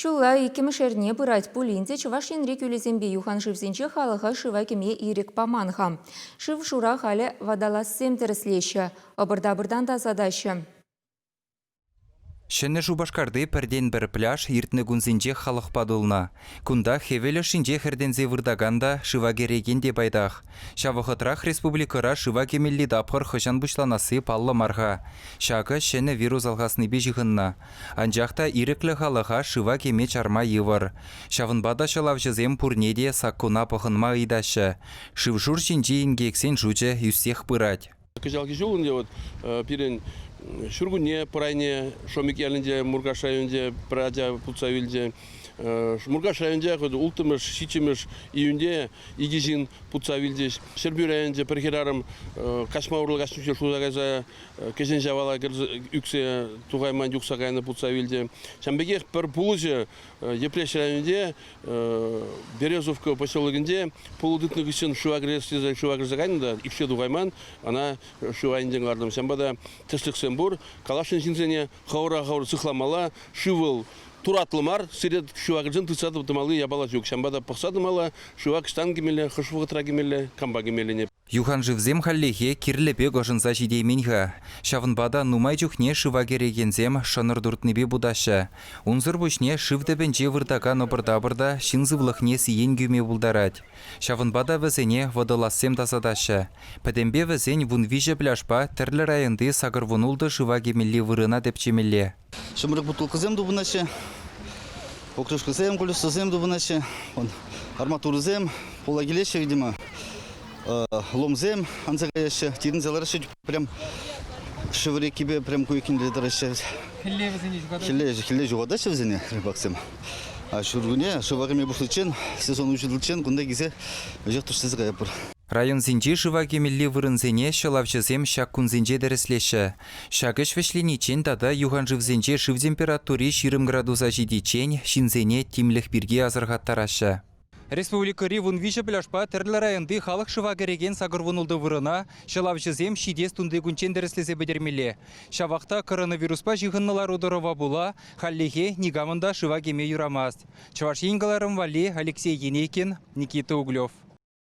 Ҫулла иккӗмӗш эрне пырать пулин те Чӑваш Енри кӳлӗсемпе юханшывсенче халӑха шыва кӗме ирӗк паман-ха. Шыв-шура халӗ водолазсем тӗрӗслеҫҫӗ, ӑпӑр-тапӑртан тасатаҫҫӗ. Ҫӗнӗ Шупашкарти пӗртен-пӗр пляж иртнӗ кунсенчех халӑхпа тулнӑ. Кунта хӗвел ӑшшинче хӗртӗнсе выртакан та, шыва кӗрекен те пайтах. Ҫав вӑхӑтрах республикӑра шыва кӗмелли тапхӑр хӑҫан пуҫланасси паллӑ мар-ха. Ҫакӑ ҫӗнӗ вирус алхаснипе ҫыхӑннӑ. Анчах та ирӗклӗ халӑха шыва кӗме чарма йывӑр. Ҫавӑнпа та ҫӑлавҫӑсем пурне те саккуна пӑхӑнма ыйтаҫҫӗ. Шыв-шур ҫинчи инкексен шучӗ ӳссех пырать. Кӑҫалхи ҫул ӗнтӗ вот пирӗн ҫуркунне пӑр айне Шомик ялӗнче Муркаш районӗнче пӗр ача путса вилчӗ. Муркаш районӗнче улттӑмӗш, ҫиччӗмӗш июньте икӗ ҫын путса вилчӗҫ. Ҫӗрпӳ районӗнче пӗр хӗрарӑм каҫма урлӑ каҫнӑ шуса кайса кӗҫӗн Ҫавала ӳксе тухайман юхса кайнӑ путса вилчӗ. Ҫавӑн пекех пӗр пулӑҫӑ Йӗпреҫ районӗнче Березовка поселокӗнче пулӑ тытнӑ хыҫҫӑн шыва кӗрес тесе шыва кӗрсе кайнӑ та ӳксе тухайман, ӑна шыв айӗнчен кӑлартӑм. Ҫавӑнпа та тӗслӗхсем пур. Каласшӑн ҫынсене хӑвӑра хӑвӑр сыхламалла. Шыв вӑл туратлӑ мар, сире шыва кӗрсен тытса тӑмалли япала ҫук. Ҫавӑнпа та пӑхса тӑмалла, шыва кӑҫтан кӗмелле, хӑш вӑхӑтра кӗмелле, кампа кӗмеллине. Юханшывсем хальлӗхе кирлӗ пек ӑшӑнса ҫитеймен-ха. Ҫавӑнпа та нумай чухне шыва кӗрекенсем шӑнӑр туртнипе путаҫҫӗ. Унсӑр пуҫне шыв тӗпӗнче выртакан ӑпӑр-тапӑр та ҫын сывлӑхне сиен кӳме пултарать. Ҫавӑнпа та вӗсене водолазсем тасатаҫҫӗ. Пӗтӗмпе вӗсен 13 пляжпа тӗрлӗ районти 86 шыва кӗмелли вырӑна тӗпчемелле. Ҫӗмӗрӗк бутылкӑсем тупӑнаҫҫӗ, покрышкӑсем, колесосем тупӑнаҫҫӗ, арматурӑсем пула килеҫҫӗ, видимо, ломсем анса каяҫҫӗ, тирӗнсе лараҫҫӗ, прям шӗвӗреккипе прям куйкинле тӑраҫҫӗ. Хӗлле вӗсене ҫухатаҫҫӗ? Хӗлле, хӗлле ҫухатаҫҫӗ вӗсене рыбаксем. А ҫуркунне шыва кӗме пуҫличчен, сезон уҫӑличчен кунта килсе веҫех тӗшсе каятпӑр. Районсенчи шыва кӗмелли вырӑнсене ҫӑлавҫӑсем ҫак кунсенче тӗрӗслеҫҫӗ. Ҫак ӗҫ вӗҫлениччен тата юханшывсенче шыв температури 20 градуса ҫитиччен ҫынсене тимлӗх пирки асӑрхаттараҫҫӗ. Республикӑри 13 пляжпа тӗрлӗ районти халӑх шыва кӗрекен 86 вырӑна ҫӑлавҫӑсем ҫитес тунтикунччен тӗрӗслесе пӗтермелле. Ҫавах та коронавируспа ҫыхӑннӑ лару-тӑрӑва пула хальлӗхе никамӑн та шыва кӗме юрамасть. Чӑваш Ен кӑларӑм валли Алексей Енейкин, Никита Углев.